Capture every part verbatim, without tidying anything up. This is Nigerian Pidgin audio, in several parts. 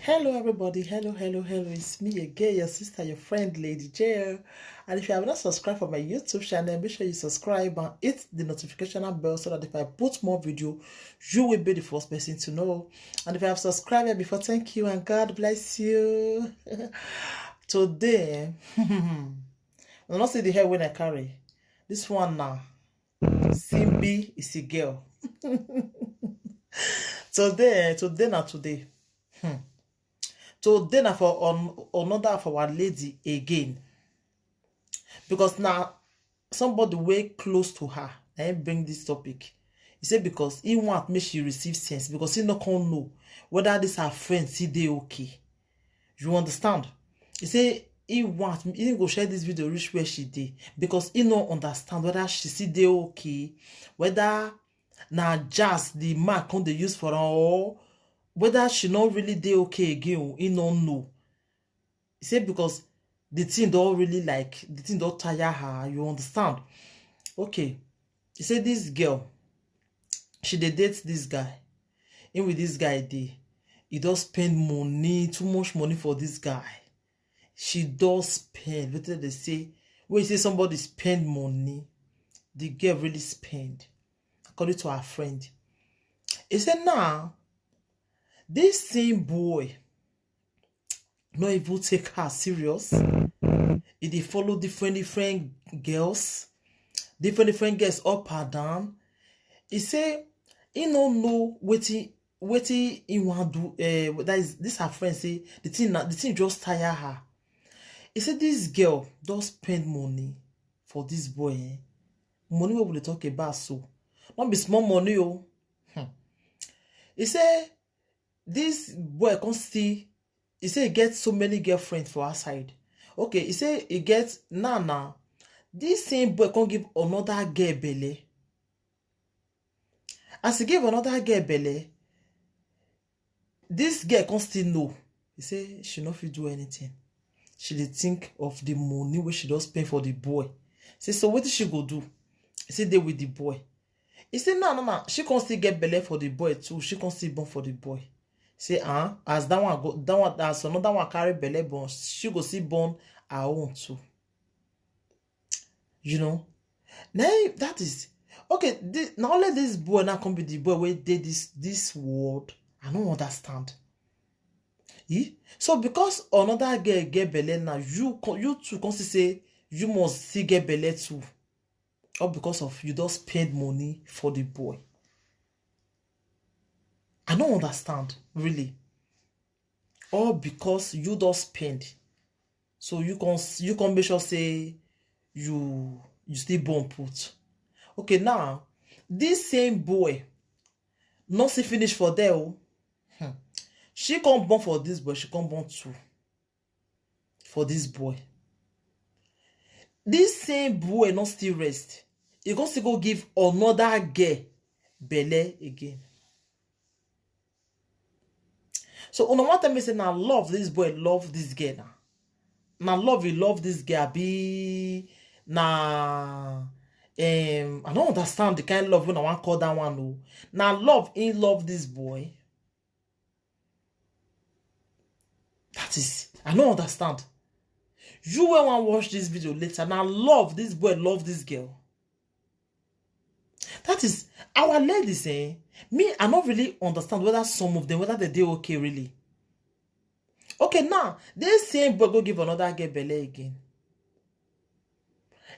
Hello, everybody. Hello, hello, hello. It's me again, your sister, your friend, Lady J. And if you have not subscribed for my YouTube channel, make sure you subscribe and hit the notification bell so that if I put more video, you will be the first person to know. And if you have subscribed before, thank you and God bless you. Today, I don't see the hair when I carry. This one now, Simbi is a girl. Today, today na today. Hmm. Today na for on another of our lady again. Because now somebody way close to her, I bring this topic. He said because he want make she receive sense because he not can know whether this her friend see they okay. You understand? He say he want he go share this video reach where she did because he no understand whether she see they okay, whether na jazz the man come dey use for her or whether she no really dey okay again o, he no know. He say because the thing don really like the thing don tire her, you understand? Okay, he say this girl, she dey date this guy. Him with this guy dey, he don spend money, too much money for this guy. She don spend wetin dem dey say, when you say somebody spend money, the girl really spend, according to her friend. He say now this same boy no even take her serious. He dey follow different different girls, different different girls up and down. He say he no know wetin wetin he wan do. Uh, that is this her friend say the thing na the thing just tire her. He say this girl don spend money for this boy. Eh? Money wey we dey talk about so, no be small money o. Hmm. He say this boy come still, he say he get so many girlfriends for outside. Okay, he say he get now now. This same boy come give another girl belle. As he give another girl belle, this girl come still know. He say she no fit do anything. She dey think of the money wey she don spend for the boy. Say so wetin she go do? He say dey with the boy. He say no no no. She come still get belle for the boy too. She come still born for the boy. Say ah, as that one go, that one as another one carry belle born, she go still born her own too. You know, now that is okay. This, now let this boy now come be the boy wey dey this this world. I don't understand. Eh? So because another girl get belle now, you co- you two come see say you must still get belle too, all because of you don spend money for the boy. I don't understand really. All because you don spend, so you can you can make sure say you you still born put. Okay, now this same boy no see finish for there. Oh. Hmm. She come born for this boy, she come born two for this boy. This same boy no still rest. He go still go give another girl belle again. So una wan tell me say na love this boy love this girl na? Na love he love this girl abi na um I don't understand the kind love when I wan call that one o. Na love he love this boy. That is, I don't understand. You wey wan watch this video later, na love this boy love this girl. That is our ladies, eh? Me, I no really understand whether some of them whether they dey okay really. Okay, now this same boy go give another girl belle again.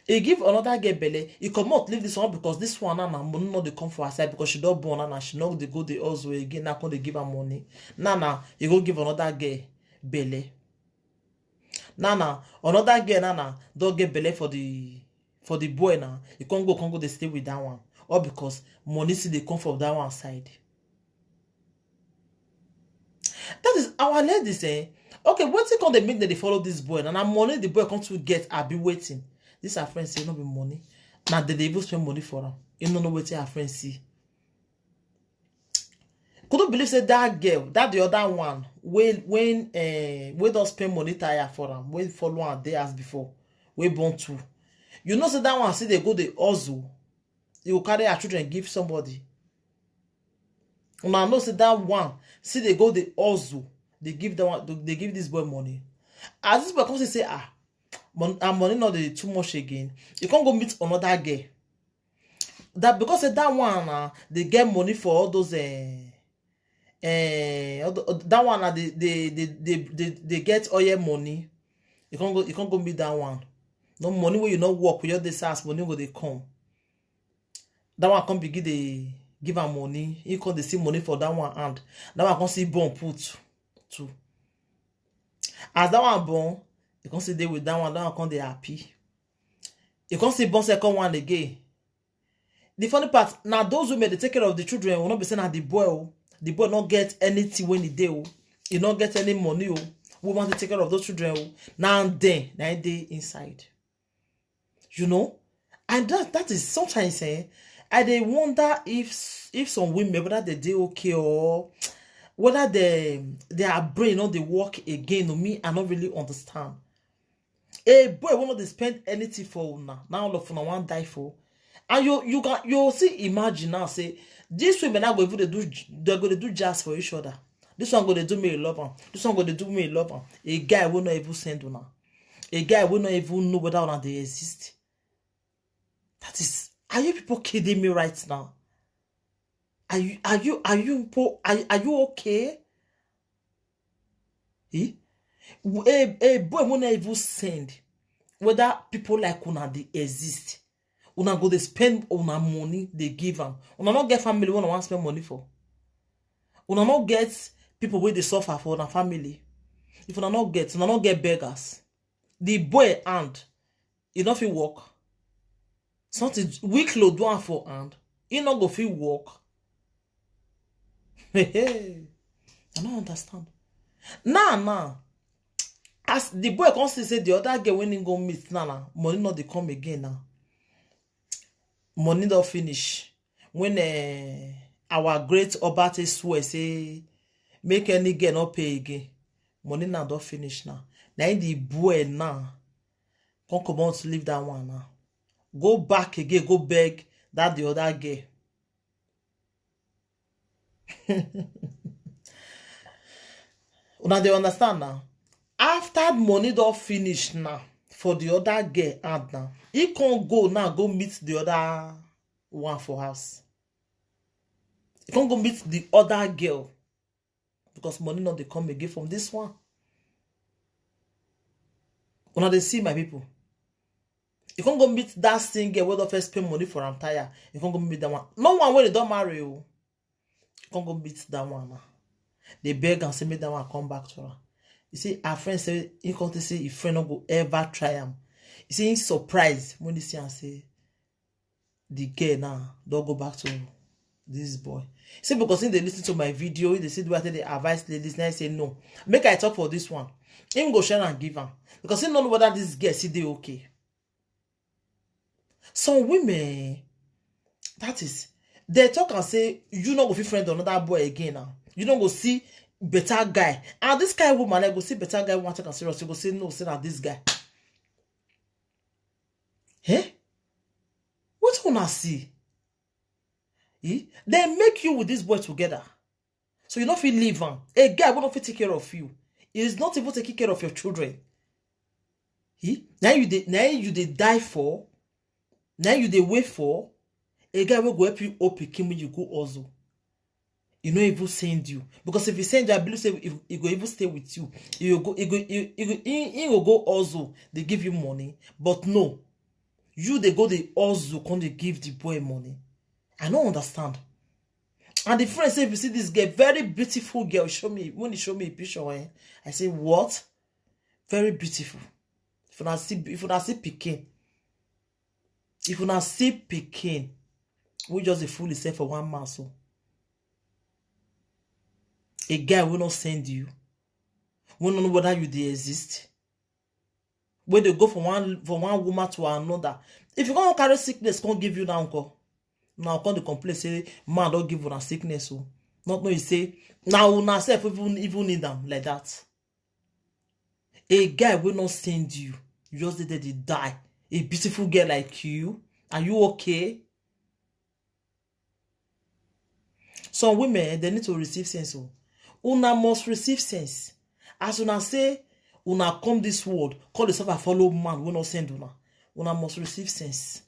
He give another girl belle. He comot leave this one because this one now na money no dey come for her side because she don born now, she no dey go the hustle again. Now come dey give her money. Now now he go give another girl belle. Now now another girl now now don get belle for the for the boy now. He come go come go dey stay with that one, all because money still dey come from that one side. That is our ladies, eh? Okay, wetin come dey make dem dey follow this boy? Na na money the boy come to get, abi wetin? This her friend say no be money. Na dem dey even spend money for am. You no know wetin her friend see. Could you believe say that girl, that the other one, wey when uh, wey don spend money tire for am, wey follow am dey as before, wey born two. You know say that one still dey go dey hustle. You go carry her children give somebody. Una know say that one still dey go dey hustle. They give that one, they give this boy money. As this boy comes to say, ah, mon- her money not dey too much again. You can't go meet another girl. That because say that one uh, they get money for all those uh, uh, all the- that one uh, they, they, they, they, they, they get all your money. You can't go you can't go meet that one. No money where you not work with your this house money go they come. That one come begin they give her money. He come they see money for that one hand. That one come see bond put too. As that one born, you come see they with that one. That one come they happy. You come see born second one again. The funny part now, those women they take care of the children will not be saying that the boy, oh, the boy not get anything when he dey. Oh. He not get any money. Oh. Woman to take care of those children. Oh. Now and then, now they inside. You know, and that that is sometimes eh, I they wonder if if some women whether they do okay or whether they their brain not they work again. To me, I not really understand. A boy won't they spend anything for una. Now all of una want die for. And you you can you see imagine now say these women are going to do they're going to do just for each other. This one going to do me a love am. This one going to do me a love am. A guy will not even send una. A guy will not even know whether una they exist. That is, are you people kidding me right now? Are you are you are you people are, are you okay? Eh? A, a boy will not even send whether people like una they exist. Una go they spend una money they give am. Una not get family when I want spend money for. Una not get people where they suffer for una family. If una not get, una not get beggars. The boy hand, he not fit work. Something weak load do am for hand. He not go fit work. Hey, hey. I don't understand. Now, now, as the boy come see say the other girl when he go meet now, now money not they come again now. Money don't finish. When uh, our great Obate swear say make any girl not pay again, money now don't finish now. Now the boy now come come out to leave that one now. Go back again, go beg that the other girl. Una dey understand now? After money don finish now for the other girl hand now, he come go now go meet the other one for house. He come go meet the other girl because money no dey come again from this one. Una dey see my people. You can't go meet that same girl wey don first pay money for am tire. You can't go meet that one. No one wey dey don marry o. You can't go meet that one now. They beg and say make that one come back to her. You see, her friend say he come to say his friend no go ever try am. You see, he surprised when he see and say the girl now don't go back to this boy. See, because if they listen to my video, if they see the way I take dey advise ladies, now I say no. Make I talk for this one. Him go share and give am because he no know whether this girl see dey okay. Some women, that is, they talk and say you no go fit friend another boy again now. You no go see better guy. And this kind of woman, I go see better guy want take am serious. You go say no, say na this guy. Eh? What una see? Eh? They make you with this boy together. So you no fit leave am. A guy wey no fit take care of you. He is not even taking care of your children. Eh? Now you dey now you dey die for. Now you dey wait for a guy wey go help you open pikin when you go hustle. He no even send you because if he send you, I believe say if he go even stay with you, he go go he go he, he, go- he, he go go hustle. They give you money, but no, you they go the hustle come they give the boy money. I don't understand. And the friend say, if you see this girl, very beautiful girl, show me when he show me a picture, eh? I say, what? Very beautiful. If una see if una see pikin, if una see pikin, we just dey fool himself for one man so. A guy will not send you. We don't know whether you dey exist. Where they go from one from one woman to another. If you can't carry sickness, can't give you now, uncle. Now come dey complain say man don't give una sickness. So not know you say now una self even even need them like that. A guy will not send you. You just did they die. A beautiful girl like you. Are you okay? Some women they need to receive sense. Oh. Una must receive sense. As una say una come this world, come dey suffer follow man wey no send una, una must receive sense.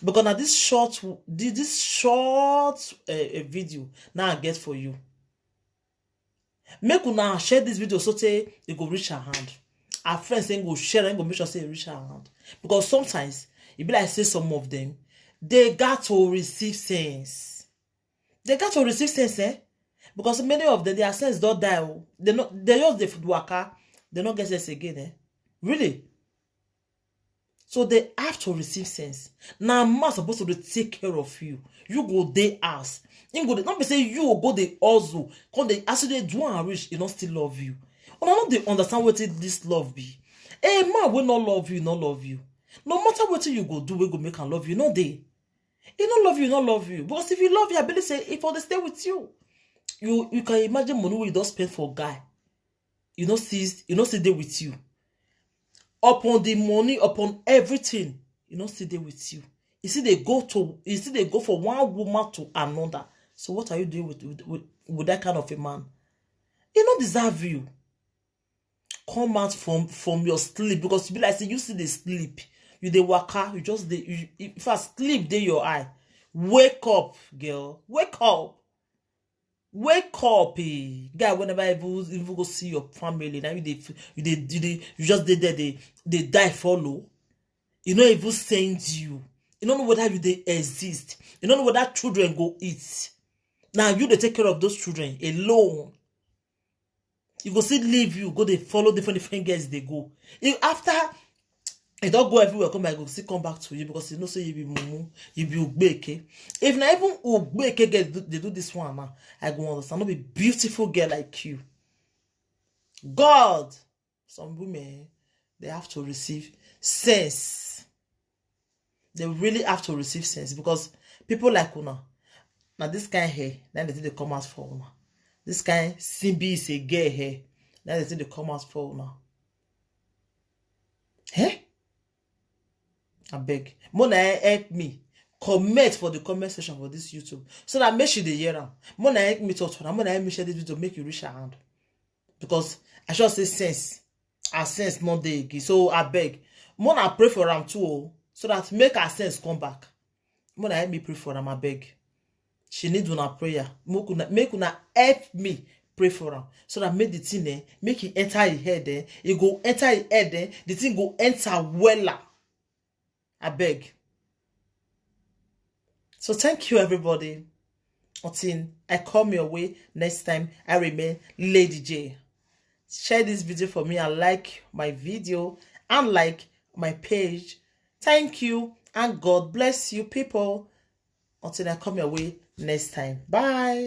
Because na this short, this, this short uh, video now I get for you. Make una share this video so say e go reach her hand. Her friends say go share and go make sure say e reach her hand. Because sometimes e be like say some of them, they got to receive sense. They got to receive sense, eh? Because many of them, their sense don't die. Oh. They not they just the waka, they not get sense again, eh? Really? So they have to receive sense. Now man supposed to dey take care of you. You go dey ask. Him go dey, not be say you go dey also. Come dey as you dey do and rich, he not still love you. Una no dey understand wetin this love be. A man will not love you, not love you. No matter what you go do, we go make and love you. No day. He not love you, not love you. Because if he love you, I believe say if they stay with you, you you can imagine money wey you don spend for guy. You know see you know see dey with you. Upon the money, upon everything, you know see dey with you. You see they go to you see they go for one woman to another. So what are you doing with with, with, with that kind of a man? He not deserve you. Come out from from your sleep because you be like say you see the sleep. You dey waka, you just dey you, if I sleep dey your eye. Wake up, girl. Wake up. Wake up, eh. Guy, whenever even even go see your family, now you dey you dey you, dey, you just dey there, they they die follow. You no even send you. You don't know whether you they exist. You don't know whether children go eat. Now you they take care of those children alone. You go see leave you, go they follow different different girls they go. If after e don go everywhere, come I go still come back to you because you know say you be mumu, you be ugbeke. If na even ugbeke get do- dey do this one now, I go understand. No be beautiful girl like you. God, some women they have to receive sense. They really have to receive sense because people like una, now this kind hair, then they think they come out for una. This kind simbi is a gay hair, then they think they come out for una. Eh? I beg. Mona help me. Comment for the comment section for this YouTube. So that make sure they hear am. Mona help me talk to her. Mona help me share this video, make you reach her hand. Because I should say sense. Her sense not there again. So I beg. Mona pray for am too. Oh, so that make her sense come back. Mona help me pray for am, I beg. She need una prayer. Make una, make una help me pray for am. So that make the thing eh, make it enter his head eh. It go enter his head eh. The thing go enter wella. I beg. So thank you everybody. Until I come your way next time, I remain Lady J. Share this video for me and like my video and like my page. Thank you and God bless you people. Until I come your way next time. Bye.